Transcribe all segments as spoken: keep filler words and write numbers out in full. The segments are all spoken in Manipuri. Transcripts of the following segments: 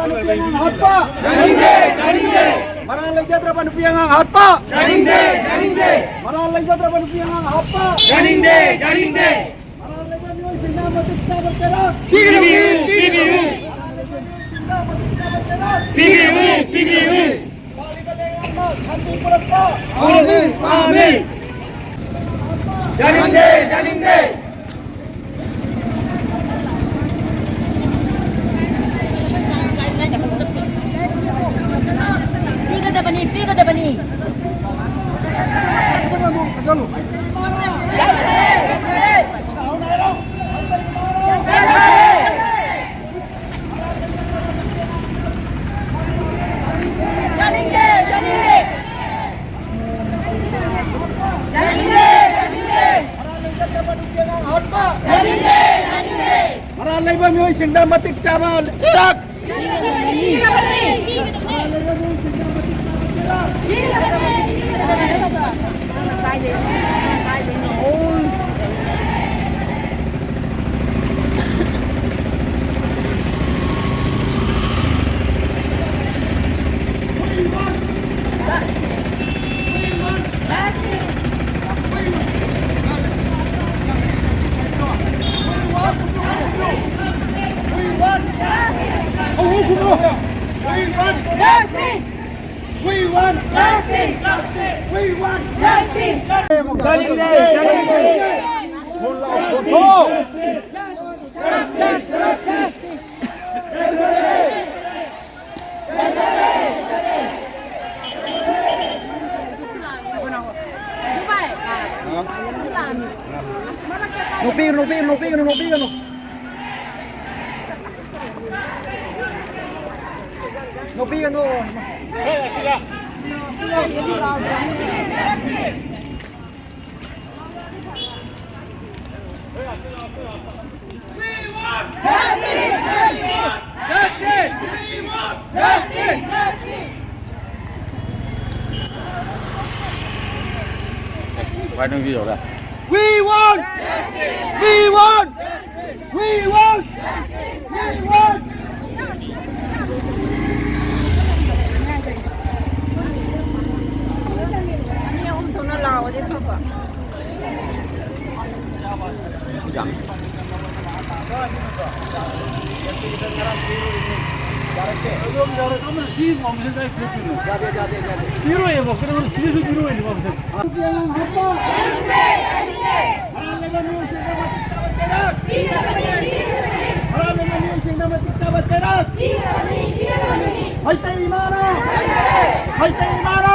ꯍꯥꯠꯄ! ꯌꯥꯅꯤꯡꯗꯦ! ꯌꯥꯅꯤꯡꯗꯦ! ꯃꯔꯥꯜ ꯂꯩꯖꯗ꯭ꯔꯕ ꯅꯨꯄꯤ ꯑꯉꯥꯡ ꯍꯥꯠꯄ! ꯌꯥꯅꯤꯡꯗꯦ! ꯌꯥꯅꯤꯡꯗꯦ! ꯃꯔꯥꯜ ꯂꯩꯖꯗ꯭ꯔꯕ ꯅꯨꯄꯤ ꯑꯉꯥꯡ ꯍꯥꯠꯄ! ꯌꯥꯅꯤꯡꯗꯦ! ꯌꯥꯅꯤꯡꯗꯦ! ꯃꯔꯥꯜ ꯂꯩꯕ ꯃꯤꯑꯣꯏꯁꯤꯡꯗ ꯃꯇꯤꯛ ꯆꯥꯕ ꯆꯩꯔꯥꯛ! ꯄꯤꯕꯤꯌꯨ! ꯄꯤꯕꯤꯌꯨ! ꯄꯤꯕꯤꯌꯨ! ꯄꯤꯕꯤꯌꯨ! ꯄꯥꯜꯂꯤꯕ ꯂꯩꯉꯥꯛꯅ ꯁꯥꯟꯇꯤ ꯄꯨꯔꯛꯄ! ꯄꯥꯝꯃꯤ! ꯄꯥꯝꯃꯤ! ꯌꯥꯅꯤꯡꯗꯦ! ꯌꯥꯅꯤꯡꯗꯦ! ꯄꯤꯒꯗꯕꯅꯤ, ꯄꯤꯒꯗꯕꯅꯤ꯫ ꯌꯥꯅꯤꯡꯗꯦ, ꯌꯥꯅꯤꯡꯗꯦ꯫ ꯌꯥꯅꯤꯡꯗꯦ, ꯌꯥꯅꯤꯡꯗꯦ꯫ ꯌꯥꯅꯤꯡꯗꯦ, ꯌꯥꯅꯤꯡꯗꯦ꯫ ꯃꯔꯥꯜ ꯂꯩꯕ ꯃꯤꯑꯣꯏꯁꯤꯡꯗ ꯃꯇꯤꯛ ꯆꯥꯕ ꯆꯩꯔꯥꯛ! We want justice! We want justice! ꯅꯣꯛꯄꯤꯒꯅꯨ, ꯅꯣꯛꯄꯤꯒꯅꯨ, ꯅꯣꯛꯄꯤꯒꯅꯨ, ꯅꯣꯛꯄꯤꯒꯅꯨ꯫ ꯅꯣꯛꯄꯤꯒꯅꯨ꯫ We want! We want! We want! We want! ꯑꯗꯨꯝ ꯌꯥꯔꯦ, ꯑꯗꯨꯝ ꯁꯤ ꯉꯝꯁꯦ ꯀꯥꯏ ꯐꯨꯠꯇꯣꯏꯅꯣ? ꯌꯥꯗꯦ, ꯌꯥꯗꯦ, ꯌꯥꯗꯦ꯫ ꯄꯤꯔꯣꯏꯌꯦꯕ, ꯀꯩꯅꯣ ꯁꯤꯁꯨ ꯄꯤꯔꯣꯏꯅꯦ ꯉꯝꯁꯦ꯫ ꯃꯩꯇꯩ ꯏꯃꯥꯅ! ꯃꯩꯇꯩ ꯏꯃꯥꯅ!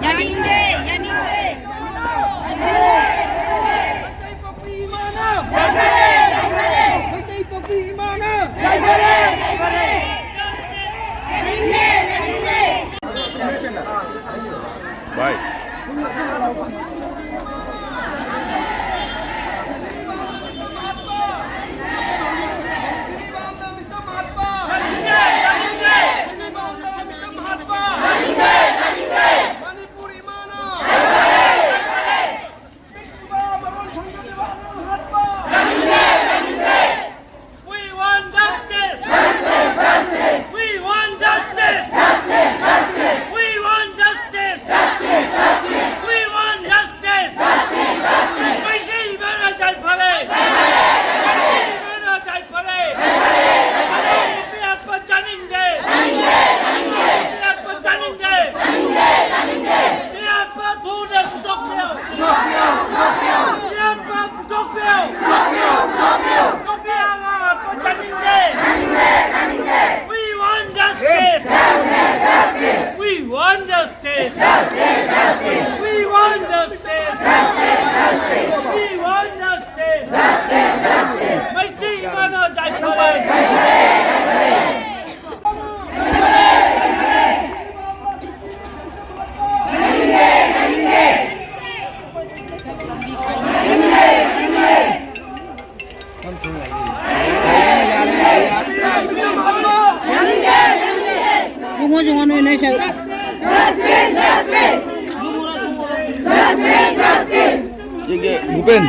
ꯌꯥꯅꯤꯡꯗꯦ, ꯌꯥꯅꯤꯡꯗꯦ꯫ ꯃꯩꯇꯩ ꯄꯣꯛꯄꯤ ꯏꯃꯥꯅ! ꯃꯩꯇꯩ ꯄꯣꯛꯄꯤ ꯏꯃꯥꯅ! ꯚꯥꯏ꯫ We want justice! We want justice! We want justice! We want justice! Meitei ꯏꯃꯥꯅ ꯌꯥꯏꯐꯔꯦ! ꯃꯩꯇꯩ ꯏꯃꯥꯅ ꯌꯥꯏꯐꯔꯦ! ꯅꯨꯄꯤ ꯍꯥꯠꯄ ꯆꯥꯅꯤꯡꯗꯦ! ꯅꯨꯄꯤ ꯍꯥꯠꯄ ꯆꯥꯅꯤꯡꯗꯦ! ꯅꯨꯄꯤ ꯍꯥꯠꯄ ꯊꯨꯅ ꯄꯨꯊꯣꯛꯄꯤꯌꯨ! ꯅꯨꯄꯤ ꯍꯥꯠꯄ ꯄꯨꯊꯣꯛꯄꯤꯌꯨ! ꯅꯨꯄꯤ ꯑꯉꯥꯡ ꯍꯥꯠꯄ ꯆꯥꯅꯤꯡꯗꯦ! We want justice! We want justice! We want justice! We want justice! Meitei ꯏꯃꯥꯅ ꯌꯥꯏꯐꯔꯦ! ꯌꯦꯡꯒꯦ, ꯚꯨꯄꯦꯟ꯫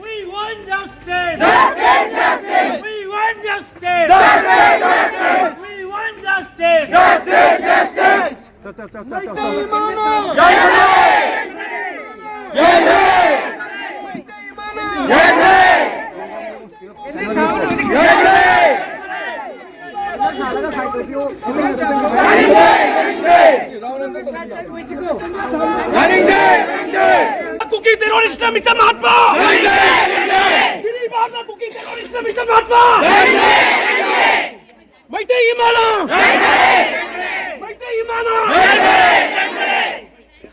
We want justice! Justice! Justice! We want justice! Justice! Justice! We want justice! Justice! Justice! Meitei ꯏꯃꯥꯅ! ꯌꯥꯏꯐꯔꯦ! ꯌꯥꯏꯐꯔꯦ! ꯃꯩꯇꯩ ꯏꯃꯥꯅ! ꯌꯥꯏꯐꯔꯦ! ꯌꯥꯏꯐꯔꯦ! ꯌꯥꯅꯤꯡꯗꯦ! ꯌꯥꯅꯤꯡꯗꯦ! ꯀꯨꯀꯤ ꯇꯦꯔꯣꯔꯤꯁꯅ ꯃꯤꯆꯝ ꯍꯥꯠꯄ! ꯌꯥꯅꯤꯡꯗꯦ! ꯌꯥꯅꯤꯡꯗꯦ! ꯖꯤꯔꯤꯕꯥꯝꯅ ꯀꯨꯀꯤ ꯇꯦꯔꯣꯔꯤꯁꯅ ꯃꯤꯆꯝ ꯍꯥꯠꯄ! ꯌꯥꯅꯤꯡꯗꯦ! ꯌꯥꯅꯤꯡꯗꯦ! ꯃꯩꯇꯩ ꯏꯃꯥꯅ! ꯌꯥꯅꯤꯡꯗꯦ! ꯃꯩꯇꯩ ꯏꯃꯥꯅ! ꯌꯥꯅꯤꯡꯗꯦ! ꯌꯥꯅꯤꯡꯗꯦ!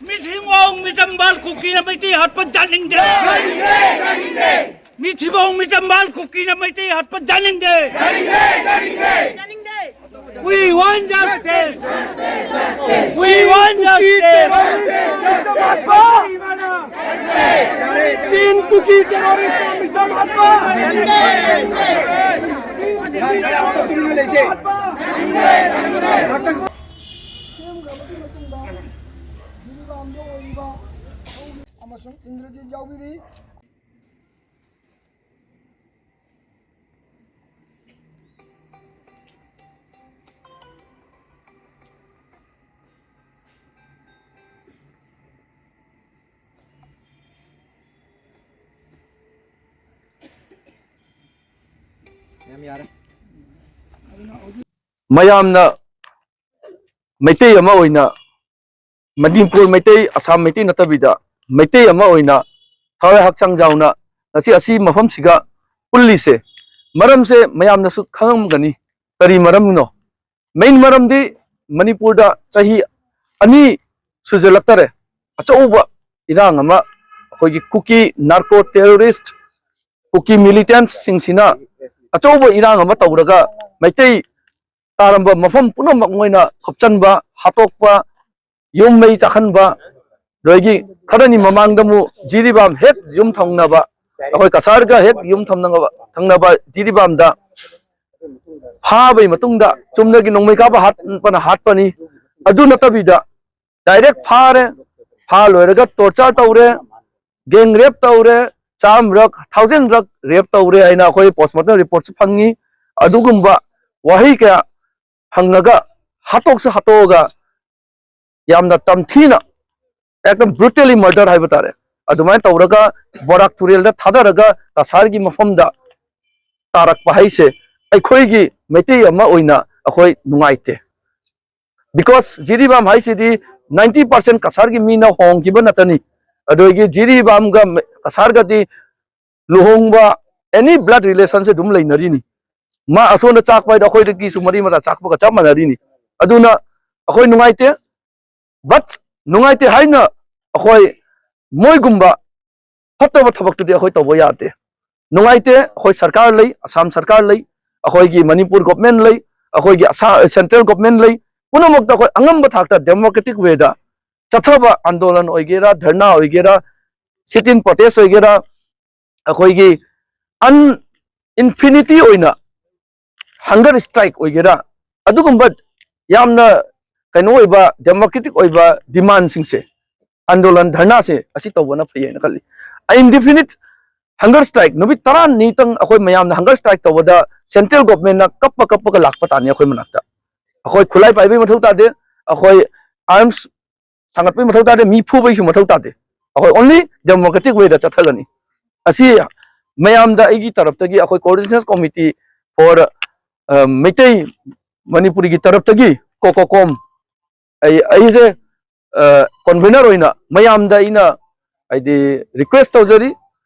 ꯃꯤꯊꯤꯡꯋꯥꯡ ꯃꯤꯆꯝꯕꯥꯜ ꯀꯨꯀꯤꯅ ꯃꯩꯇꯩ ꯍꯥꯠꯄ ꯌꯥꯅꯤꯡꯗꯦ! ꯌꯥꯅꯤꯡꯗꯦ! ꯌꯥꯅꯤꯡꯗꯦ! ꯃꯤꯊꯤꯕꯣꯡ ꯃꯤꯆꯝꯕꯥꯜ ꯀꯨꯀꯤꯅ ꯃꯩꯇꯩ ꯍꯥꯠꯄ ꯌꯥꯅꯤꯡꯗꯦ! ꯌꯥꯅꯤꯡꯗꯦ! ꯌꯥꯅꯤꯡꯗꯦ! We want justice! We want justice! ꯆꯤꯟ ꯀꯨꯀꯤ ꯇꯦꯔꯣꯔꯤꯁ ꯃꯤꯆꯝ ꯍꯥꯠꯄ! ꯁꯦꯝꯈ꯭ꯔꯕꯒꯤ ꯃꯇꯨꯡꯗ ꯖꯤꯔꯤꯕꯥꯝꯗ ꯑꯣꯏꯔꯤꯕ ꯑꯃꯁꯨꯡ ꯏꯟꯗ꯭ꯔꯖꯤꯠ ꯌꯥꯎꯕꯤꯔꯤ꯫ ꯌꯥꯝ ꯌꯥꯔꯦ꯫ ꯃꯌꯥꯝꯅ ꯃꯩꯇꯩ ꯑꯃ ꯑꯣꯏꯅ, ꯃꯅꯤꯄꯨꯔ ꯃꯩꯇꯩ, ꯑꯁꯥꯝ ꯃꯩꯇꯩ ꯅꯠꯇꯕꯤꯗ ꯃꯩꯇꯩ ꯑꯃ ꯑꯣꯏꯅ ꯊꯋꯥꯏ ꯍꯛꯆꯥꯡ ꯌꯥꯎꯅ ꯉꯁꯤ ꯑꯁꯤ ꯃꯐꯝꯁꯤꯒ ꯄꯨꯜꯂꯤꯁꯦ, ꯃꯔꯝꯁꯦ ꯃꯌꯥꯝꯅꯁꯨ ꯈꯪꯉꯝꯒꯅꯤ꯫ ꯀꯔꯤ ꯃꯔꯝꯅꯣ? ꯃꯦꯟ ꯃꯔꯝꯗꯤ ꯃꯅꯤꯄꯨꯔꯗ ꯆꯍꯤ ꯑꯅꯤ ꯁꯨꯖꯜꯂꯛꯇꯔꯦ, ꯑꯆꯧꯕ ꯏꯔꯥꯡ ꯑꯃ, ꯑꯩꯈꯣꯏꯒꯤ ꯀꯨꯀꯤ ꯅꯥꯔꯀꯣ ꯇꯦꯔꯣꯔꯤꯁ, ꯀꯨꯀꯤ ꯃꯤꯂꯤꯇꯦꯟꯁꯁꯤꯡꯁꯤꯅ ꯑꯆꯧꯕ ꯏꯔꯥꯡ ꯑꯃ ꯇꯧꯔꯒ ꯃꯩꯇꯩ ꯇꯥꯔꯝꯕ ꯃꯐꯝ ꯄꯨꯝꯅꯃꯛ ꯃꯣꯏꯅ ꯈꯨꯞꯆꯟꯕ, ꯍꯥꯠꯇꯣꯛꯄ, ꯌꯨꯝ ꯃꯩ ꯆꯥꯛꯍꯟꯕ, ꯑꯗꯒꯤ ꯈꯔꯅꯤ ꯃꯃꯥꯡꯗ ꯑꯃꯨꯛ ꯖꯤꯔꯤꯕꯥꯝ ꯍꯦꯛ ꯌꯨꯝ ꯊꯪꯅꯕ, ꯑꯩꯈꯣꯏ ꯀꯁꯥꯔꯒ ꯍꯦꯛ ꯌꯨꯝ ꯊꯪꯅꯕ, ꯊꯪꯅꯕ ꯖꯤꯔꯤꯕꯥꯝꯗ ꯐꯥꯕꯒꯤ ꯃꯇꯨꯡꯗ ꯆꯨꯝꯅꯒꯤ ꯅꯣꯡꯃꯩ ꯀꯥꯞꯄ ꯍꯥꯠꯄꯅ ꯍꯥꯠꯄꯅꯤ꯫ ꯑꯗꯨ ꯅꯠꯇꯕꯤꯗ direct ꯐꯥꯔꯦ, ꯐꯥ ꯂꯣꯏꯔꯒ torture ꯇꯧꯔꯦ, gang rape ꯇꯧꯔꯦ, ꯆꯥꯝꯃꯔꯛ, thousand ꯔꯛ rape ꯇꯧꯔꯦ ꯍꯥꯏꯅ ꯑꯩꯈꯣꯏ postmortem reportꯁꯨ ꯐꯪꯉꯤ꯫ ꯑꯗꯨꯒꯨꯝꯕ ꯋꯥꯍꯩ ꯀꯌꯥ ꯍꯪꯉꯒ, ꯍꯥꯠꯇꯣꯛꯁꯨ ꯍꯥꯠꯇꯣꯛꯑꯒ, ꯌꯥꯝꯅ ꯇꯝꯊꯤꯅ, ꯑꯦꯛꯗꯝ brutally murder ꯍꯥꯏꯕ ꯇꯥꯔꯦ, ꯑꯗꯨꯃꯥꯏꯅ ꯇꯧꯔꯒ ꯕꯣꯔꯥꯛ ꯇꯨꯔꯦꯜꯗ ꯊꯥꯗꯔꯒ ꯀꯁꯥꯔꯒꯤ ꯃꯐꯝꯗ ꯇꯥꯔꯛꯄ ꯍꯥꯏꯁꯦ ꯑꯩꯈꯣꯏꯒꯤ ꯃꯩꯇꯩ ꯑꯃ ꯑꯣꯏꯅ ꯑꯩꯈꯣꯏ ꯅꯨꯡꯉꯥꯏꯇꯦ꯫ Because ꯖꯤꯔꯤꯕꯥꯝ ꯍꯥꯏꯁꯤꯗꯤ ninety percent ꯀꯁꯥꯔꯒꯤ ꯃꯤꯅ ꯍꯣꯡꯈꯤꯕ ꯅꯠꯇꯅꯤ꯫ ꯑꯗꯨꯗꯒꯤ ꯖꯤꯔꯤꯕꯥꯝꯒ ꯀꯁꯥꯔꯒꯗꯤ ꯂꯨꯍꯣꯡꯕ, any blood relationꯁꯦ ꯑꯗꯨꯝ ꯂꯩꯅꯔꯤꯅꯤ꯫ ꯃꯥ ꯑꯁꯣꯝꯗ ꯆꯥꯛꯄ ꯍꯥꯏꯗꯣ ꯑꯩꯈꯣꯏꯗꯒꯤꯁꯨ ꯃꯔꯤ ꯃꯇꯥ ꯆꯥꯛꯄꯒ ꯆꯞ ꯃꯥꯟꯅꯔꯤꯅꯤ꯫ ꯑꯗꯨꯅ ꯑꯩꯈꯣꯏ ꯅꯨꯡꯉꯥꯏꯇꯦ꯫ But ꯅꯨꯡꯉꯥꯏꯇꯦ ꯍꯥꯏꯅ ꯑꯩꯈꯣꯏ ꯃꯣꯏꯒꯨꯝꯕ ꯐꯠꯇꯕ ꯊꯕꯛꯇꯨꯗꯤ ꯑꯩꯈꯣꯏ ꯇꯧꯕ ꯌꯥꯗꯦ꯫ ꯅꯨꯡꯉꯥꯏꯇꯦ꯫ ꯑꯩꯈꯣꯏ ꯁꯔꯀꯥꯔ ꯂꯩ, ꯑꯁꯥꯝ ꯁꯔꯀꯥꯔ ꯂꯩ, ꯑꯩꯈꯣꯏꯒꯤ ꯃꯅꯤꯄꯨꯔ government ꯂꯩ, ꯑꯩꯈꯣꯏꯒꯤ ꯑꯁꯥ-, central government ꯂꯩ, ꯄꯨꯝꯅꯃꯛꯇ ꯑꯩꯈꯣꯏ ꯑꯉꯝꯕ ꯊꯥꯛꯇ democratic wayꯗ ꯆꯠꯊꯕ ꯑꯟꯗꯣꯂꯟ ꯑꯣꯏꯒꯦꯔꯥ, ꯙꯔꯅꯥ ꯑꯣꯏꯒꯦꯔꯥ, sit in protest ꯑꯣꯏꯒꯦꯔꯥ, ꯑꯩꯈꯣꯏꯒꯤ ꯑꯟ-, infinity ꯑꯣꯏꯅ hunger strike ꯑꯣꯏꯒꯦꯔꯥ, ꯑꯗꯨꯒꯨꯝꯕ ꯌꯥꯝꯅ ꯀꯩꯅꯣ ꯑꯣꯏꯕ democratic ꯑꯣꯏꯕ demandꯁꯤꯡꯁꯦ, ꯑꯟꯗꯣꯂꯟ ꯙꯔꯅꯥꯁꯦ ꯑꯁꯤ ꯇꯧꯕꯅ ꯐꯩ ꯍꯥꯏꯅ ꯈꯜꯂꯤ꯫ Indefinite hunger strike ꯅꯨꯃꯤꯠ ꯇꯔꯥꯅꯤꯇꯪ ꯑꯩꯈꯣꯏ ꯃꯌꯥꯝꯅ hunger strike ꯇꯧꯕꯗ central governmentꯅ ꯀꯞꯄ ꯀꯞꯄꯒ ꯂꯥꯛꯄ ꯇꯥꯅꯤ ꯑꯩꯈꯣꯏ ꯃꯅꯥꯛꯇ꯫ ꯑꯩꯈꯣꯏ ꯈꯨꯠꯂꯥꯏ ꯄꯥꯏꯕꯒꯤ ꯃꯊꯧ ꯇꯥꯗꯦ, ꯑꯩꯈꯣꯏ arms ꯊꯥꯡꯒꯠꯄꯒꯤ ꯃꯊꯧ ꯇꯥꯗꯦ, ꯃꯤ ꯐꯨꯕꯒꯤꯁꯨ ꯃꯊꯧ ꯇꯥꯗꯦ꯫ ꯑꯩꯈꯣꯏ only democratic wayꯗ ꯆꯠꯊꯒꯅꯤ꯫ ꯑꯁꯤ ꯃꯌꯥꯝꯗ ꯑꯩꯒꯤ ꯇꯔꯞꯇꯒꯤ, ꯑꯩꯈꯣꯏ Coordination Committee for, ꯑ, ꯃꯩꯇꯩ ꯃꯅꯤꯄꯨꯔꯤꯒꯤ ꯇꯔꯞꯇꯒꯤ, ꯀꯣꯀꯣꯀꯣꯝ, ꯑꯩ, ꯑꯩꯁꯦ, ꯑ, convener ꯑꯣꯏꯅ ꯃꯌꯥꯝꯗ ꯑꯩꯅ, ꯍꯥꯏꯗꯤ, request ꯇꯧꯖꯔꯤ,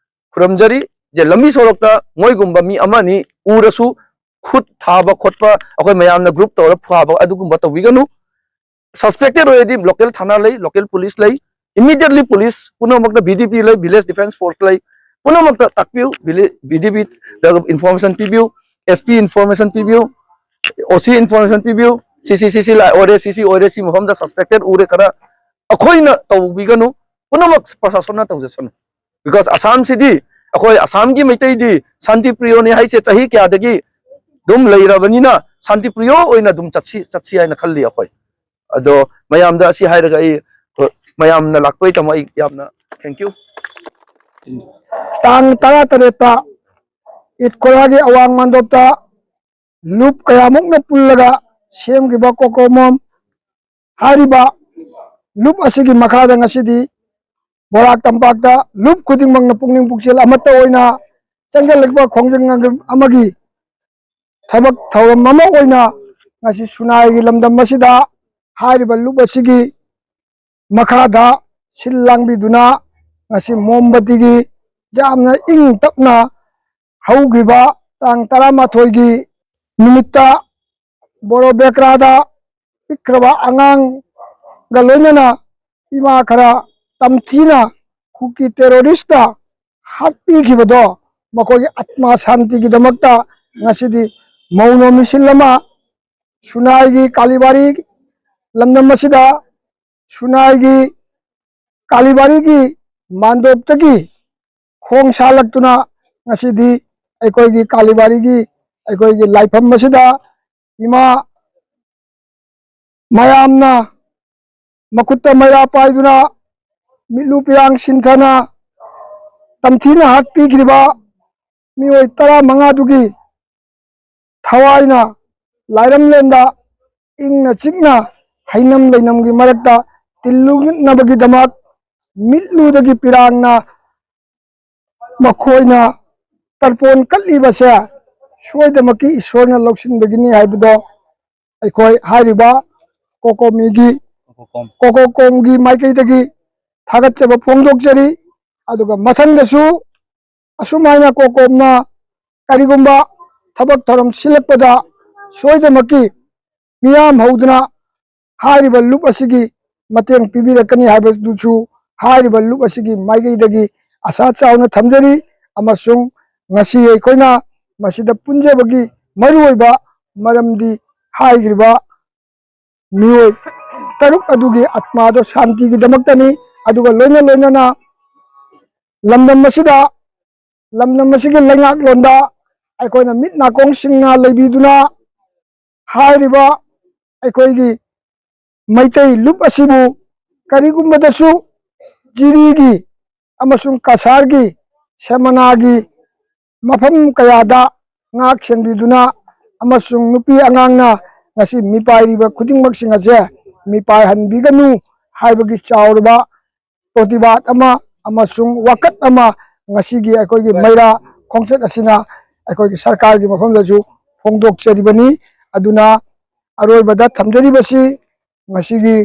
ꯈꯨꯔꯨꯝꯖꯔꯤ, ꯖꯦ ꯂꯝꯕꯤ ꯁꯣꯔꯣꯛꯇ ꯃꯣꯏꯒꯨꯝꯕ ꯃꯤ ꯑꯃ ꯑꯅꯤ ꯎꯔꯁꯨ ꯈꯨꯠ ꯊꯥꯕ ꯈꯣꯠꯄ, ꯑꯩꯈꯣꯏ ꯃꯌꯥꯝꯅ group ꯇꯧꯔ ꯐꯥꯕ ꯑꯗꯨꯒꯨꯝꯕ ꯇꯧꯕꯤꯒꯅꯨ꯫ Suspected ꯑꯣꯏꯔꯗꯤ local ꯊꯥꯅꯥ ꯂꯩ, local police ꯂꯩ, immediately police ꯄꯨꯝꯅꯃꯛꯇ VDP ꯂꯩ, Village Defence Force ꯂꯩ, ꯄꯨꯝꯅꯃꯛꯇ ꯇꯥꯛꯄꯤꯌꯨ, ꯚꯤꯂꯦ-, VDP ꯗ information ꯄꯤꯕꯤꯌꯨ, SP information ꯄꯤꯕꯤꯌꯨ꯫ ꯑꯣ ꯁꯤ ꯏꯟꯐꯣꯔꯃꯦꯁꯟ ꯄꯤꯕꯤꯌꯨ, ꯁꯤ ꯁꯤ ꯁꯤ ꯁꯤ ꯑꯣꯏꯔꯦ, ꯁꯤ ꯁꯤ ꯑꯣꯏꯔꯦ, ꯁꯤ ꯃꯐꯝꯗ ꯁꯁꯄꯦꯛꯇꯦꯠ ꯎꯔꯦ, ꯈꯔ ꯑꯩꯈꯣꯏꯅ ꯇꯧꯕꯤꯒꯅꯨ, ꯄꯨꯝꯅꯃꯛ ꯄ꯭ꯔꯁꯥꯁꯟꯅ ꯇꯧꯖꯁꯅꯨ꯫ ꯕꯤꯀꯣꯁ ꯑꯁꯥꯝꯁꯤꯗꯤ ꯑꯩꯈꯣꯏ ꯑꯁꯥꯝꯒꯤ ꯃꯩꯇꯩꯗꯤ ꯁꯥꯟꯇꯤ ꯄ꯭ꯔꯤꯌꯣꯅꯤ ꯍꯥꯏꯁꯦ ꯆꯍꯤ ꯀꯌꯥꯗꯒꯤ ꯑꯗꯨꯝ ꯂꯩꯔꯕꯅꯤꯅ ꯁꯥꯟꯇꯤ ꯄ꯭ꯔꯤꯌꯣ ꯑꯣꯏꯅ ꯑꯗꯨꯝ ꯆꯠꯁꯤ ꯆꯠꯁꯤ ꯍꯥꯏꯅ ꯈꯜꯂꯤ ꯑꯩꯈꯣꯏ꯫ ꯑꯗꯣ ꯃꯌꯥꯝꯗ ꯑꯁꯤ ꯍꯥꯏꯔꯒ ꯑꯩ ꯃꯌꯥꯝꯅ ꯂꯥꯛꯄꯒꯤꯗꯃꯛ ꯑꯩ ꯌꯥꯝꯅ thank you꯫ ꯇꯥꯡ ꯇꯔꯥꯇꯔꯦꯠꯇ ꯏꯠꯈꯣꯂꯥꯒꯤ ꯑꯋꯥꯡ ꯃꯥꯟꯗꯣꯞꯇ ꯂꯨꯞ ꯀꯌꯥꯃꯨꯛꯅ ꯄꯨꯜꯂꯒ ꯁꯦꯝꯈꯤꯕ ꯀꯣꯀꯣꯃꯣꯝ ꯍꯥꯏꯔꯤꯕ ꯂꯨꯞ ꯑꯁꯤꯒꯤ ꯃꯈꯥꯗ ꯉꯁꯤꯗꯤ ꯕꯣꯔꯥꯛ ꯇꯝꯄꯥꯛꯇ ꯂꯨꯞ ꯈꯨꯗꯤꯡꯃꯛꯅ ꯄꯨꯛꯅꯤꯡ ꯄꯨꯛꯆꯦꯜ ꯑꯃꯠꯇ ꯑꯣꯏꯅ ꯆꯪꯁꯤꯜꯂꯛꯄ ꯈꯣꯡꯖꯪ ꯑꯃꯒꯤ ꯊꯕꯛ ꯊꯧꯔꯝ ꯑꯃ ꯑꯣꯏꯅ ꯉꯁꯤ ꯁꯨꯅꯥꯏꯒꯤ ꯂꯝꯗꯝ ꯑꯁꯤꯗ ꯍꯥꯏꯔꯤꯕ ꯂꯨꯞ ꯑꯁꯤꯒꯤ ꯃꯈꯥꯗ ꯁꯤꯜ ꯂꯥꯡꯕꯤꯗꯨꯅ ꯉꯁꯤ ꯃꯣꯝꯕꯇꯤꯒꯤ ꯌꯥꯝꯅ ꯏꯪ ꯇꯞꯅ ꯍꯧꯈ꯭ꯔꯤꯕ ꯇꯥꯡ ꯇꯔꯥꯃꯥꯊꯣꯏꯒꯤ ꯅꯨꯃꯤꯠꯇ ꯕꯣꯔꯣ ꯕꯦꯀ꯭ꯔꯥꯗ ꯄꯤꯛꯈ꯭ꯔꯕ ꯑꯉꯥꯡꯒ ꯂꯣꯏꯅꯅ ꯏꯃꯥ ꯈꯔ ꯇꯝꯊꯤꯅ ꯀꯨꯀꯤ ꯇꯦꯔꯣꯔꯤꯁꯇ ꯍꯥꯠꯄꯤꯈꯤꯕꯗꯣ ꯃꯈꯣꯏꯒꯤ ꯑꯥꯠꯃ ꯁꯥꯟꯇꯤꯒꯤꯗꯃꯛꯇ ꯉꯁꯤꯗꯤ ꯃꯧꯅ ꯃꯤꯁꯤꯜ ꯑꯃ ꯁꯨꯅꯥꯏꯒꯤ ꯀꯥꯂꯤꯕꯥꯔꯤ ꯂꯝꯗꯝ ꯑꯁꯤꯗ ꯁꯨꯅꯥꯏꯒꯤ ꯀꯥꯂꯤꯕꯥꯔꯤꯒꯤ ꯃꯥꯟꯗꯣꯞꯇꯒꯤ ꯈꯣꯡ ꯁꯥꯜꯂꯛꯇꯨꯅ ꯉꯁꯤꯗꯤ ꯑꯩꯈꯣꯏꯒꯤ ꯀꯥꯂꯤꯕꯥꯔꯤꯒꯤ ꯑꯩꯈꯣꯏꯒꯤ ꯂꯥꯏꯐꯝ ꯑꯁꯤꯗ ꯏꯃꯥ ꯃꯌꯥꯝꯅ ꯃꯈꯨꯠꯇ ꯃꯩꯔꯥ ꯄꯥꯏꯗꯨꯅ ꯃꯤꯠꯂꯨ ꯄꯤꯔꯥꯡ ꯁꯤꯟꯊꯅ ꯇꯝꯊꯤꯅ ꯍꯥꯠꯄꯤꯈ꯭ꯔꯤꯕ ꯃꯤꯑꯣꯏ ꯇꯔꯥꯃꯉꯥꯗꯨꯒꯤ ꯊꯋꯥꯏꯅ ꯂꯥꯏꯔꯝꯂꯦꯟꯗ ꯏꯪꯅ ꯆꯤꯛꯅ ꯍꯩꯅꯝ ꯂꯩꯅꯝꯒꯤ ꯃꯔꯛꯇ ꯇꯤꯜꯂꯨꯅꯕꯒꯤꯗꯃꯛ ꯃꯤꯠꯂꯨꯗꯒꯤ ꯄꯤꯔꯥꯡꯅ ꯃꯈꯣꯏꯅ ꯇꯔꯄꯣꯟ ꯀꯠꯂꯤꯕꯁꯦ ꯁꯣꯏꯗꯃꯛꯀꯤ ꯏꯁꯣꯔꯅ ꯂꯧꯁꯤꯟꯕꯒꯤꯅꯤ ꯍꯥꯏꯕꯗꯣ ꯑꯩꯈꯣꯏ ꯍꯥꯏꯔꯤꯕ ꯀꯣꯀꯣꯃꯤꯒꯤ ꯀꯣꯀꯣꯀꯣꯝꯒꯤ ꯃꯥꯏꯀꯩꯗꯒꯤ ꯊꯥꯒꯠꯆꯕ ꯐꯣꯡꯗꯣꯛꯆꯔꯤ꯫ ꯑꯗꯨꯒ ꯃꯊꯪꯗꯁꯨ ꯑꯁꯨꯃꯥꯏꯅ ꯀꯣꯀꯣꯝꯅ ꯀꯔꯤꯒꯨꯝꯕ ꯊꯕꯛ ꯊꯧꯔꯝ ꯁꯤꯜꯂꯛꯄꯗ ꯁꯣꯏꯗꯅꯃꯛꯀꯤ ꯃꯤꯌꯥꯝ ꯍꯧꯗꯨꯅ ꯍꯥꯏꯔꯤꯕ ꯂꯨꯞ ꯑꯁꯤꯒꯤ ꯃꯇꯦꯡ ꯄꯤꯕꯤꯔꯛꯀꯅꯤ ꯍꯥꯏꯕꯗꯨꯁꯨ ꯍꯥꯏꯔꯤꯕ ꯂꯨꯞ ꯑꯁꯤꯒꯤ ꯃꯥꯏꯀꯩꯗꯒꯤ ꯑꯁꯥ ꯆꯥꯎꯅ ꯊꯝꯖꯔꯤ꯫ ꯑꯃꯁꯨꯡ ꯉꯁꯤ ꯑꯩꯈꯣꯏꯅ ꯃꯁꯤꯗ ꯄꯨꯟꯖꯕꯒꯤ ꯃꯔꯨꯑꯣꯏꯕ ꯃꯔꯝꯗꯤ ꯍꯥꯏꯈ꯭ꯔꯤꯕ ꯃꯤꯑꯣꯏ ꯇꯔꯨꯛ ꯑꯗꯨꯒꯤ ꯑꯥꯠꯃꯥꯗꯣ ꯁꯥꯟꯇꯤꯒꯤꯗꯃꯛꯇꯅꯤ꯫ ꯑꯗꯨꯒ ꯂꯣꯏꯅ ꯂꯣꯏꯅꯅ ꯂꯝꯗꯝ ꯑꯁꯤꯗ, ꯂꯝꯗꯝ ꯑꯁꯤꯒꯤ ꯂꯩꯉꯥꯛꯂꯣꯟꯗ ꯑꯩꯈꯣꯏꯅ ꯃꯤꯠ ꯅꯥꯀꯣꯡ ꯁꯤꯡꯅ ꯂꯩꯕꯤꯗꯨꯅ ꯍꯥꯏꯔꯤꯕ ꯑꯩꯈꯣꯏꯒꯤ ꯃꯩꯇꯩ ꯂꯨꯞ ꯑꯁꯤꯕꯨ ꯀꯔꯤꯒꯨꯝꯕꯗꯁꯨ ꯖꯤꯔꯤꯒꯤ ꯑꯃꯁꯨꯡ ꯀꯁꯥꯔꯒꯤ ꯁꯦꯃꯅꯥꯒꯤ ꯃꯐꯝ ꯀꯌꯥꯗ ꯉꯥꯛ ꯁꯦꯟꯕꯤꯗꯨꯅ ꯑꯃꯁꯨꯡ ꯅꯨꯄꯤ ꯑꯉꯥꯡꯅ ꯉꯁꯤ ꯃꯤꯄꯥꯏꯔꯤꯕ ꯈꯨꯗꯤꯡꯃꯛꯁꯤꯡ ꯑꯁꯦ ꯃꯤꯄꯥꯏꯍꯟꯕꯤꯒꯅꯨ ꯍꯥꯏꯕꯒꯤ ꯆꯥꯎꯔꯕ ꯄ꯭ꯔꯣꯇꯤꯕꯥꯗ ꯑꯃ ꯑꯃꯁꯨꯡ ꯋꯥꯀꯠ ꯑꯃ ꯉꯁꯤꯒꯤ ꯑꯩꯈꯣꯏꯒꯤ ꯃꯩꯔꯥ ꯈꯣꯡꯆꯠ ꯑꯁꯤꯅ ꯑꯩꯈꯣꯏꯒꯤ ꯁꯔꯀꯥꯔꯒꯤ ꯃꯐꯝꯗꯁꯨ ꯐꯣꯡꯗꯣꯛꯆꯔꯤꯕꯅꯤ꯫ ꯑꯗꯨꯅ ꯑꯔꯣꯏꯕꯗ ꯊꯝꯖꯔꯤꯕꯁꯤ, ꯉꯁꯤꯒꯤ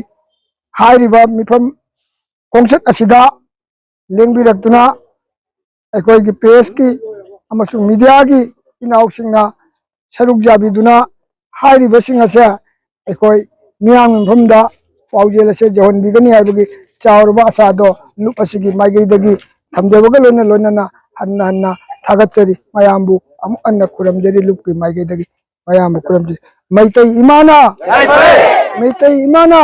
ꯍꯥꯏꯔꯤꯕ ꯃꯤꯐꯝ ꯈꯣꯡꯆꯠ ꯑꯁꯤꯗ ꯂꯦꯡꯕꯤꯔꯛꯇꯨꯅ ꯑꯩꯈꯣꯏꯒꯤ ꯄ꯭ꯔꯦꯁꯀꯤ ꯑꯃꯁꯨꯡ ꯃꯤꯗꯤꯌꯥꯒꯤ ꯏꯅꯥꯎꯁꯤꯡꯅ ꯁꯔꯨꯛ ꯌꯥꯕꯤꯗꯨꯅ ꯍꯥꯏꯔꯤꯕꯁꯤꯡ ꯑꯁꯦ ꯑꯩꯈꯣꯏ ꯃꯤꯌꯥꯝꯒꯤ ꯃꯐꯝꯗ ꯄꯥꯎꯖꯦꯜ ꯑꯁꯦ ꯌꯧꯍꯟꯕꯤꯒꯅꯤ ꯍꯥꯏꯕꯒꯤ ꯆꯥꯎꯔꯕ ꯑꯁꯥꯗꯣ ꯂꯨꯞ ꯑꯁꯤꯒꯤ ꯃꯥꯏꯀꯩꯗꯒꯤ ꯊꯝꯖꯕꯒ ꯂꯣꯏꯅ ꯂꯣꯏꯅꯅ ꯍꯟꯅ ꯍꯟꯅ ꯊꯥꯒꯠꯆꯔꯤ꯫ ꯃꯌꯥꯝꯕꯨ ꯑꯃꯨꯛ ꯍꯟꯅ ꯈꯨꯔꯨꯝꯖꯔꯤ, ꯂꯨꯞꯀꯤ ꯃꯥꯏꯀꯩꯗꯒꯤ ꯃꯌꯥꯝꯕꯨ ꯈꯨꯔꯨꯝꯖꯔꯤ꯫ ꯃꯩꯇꯩ ꯏꯃꯥꯅ! ꯃꯩꯇꯩ ꯏꯃꯥꯅ!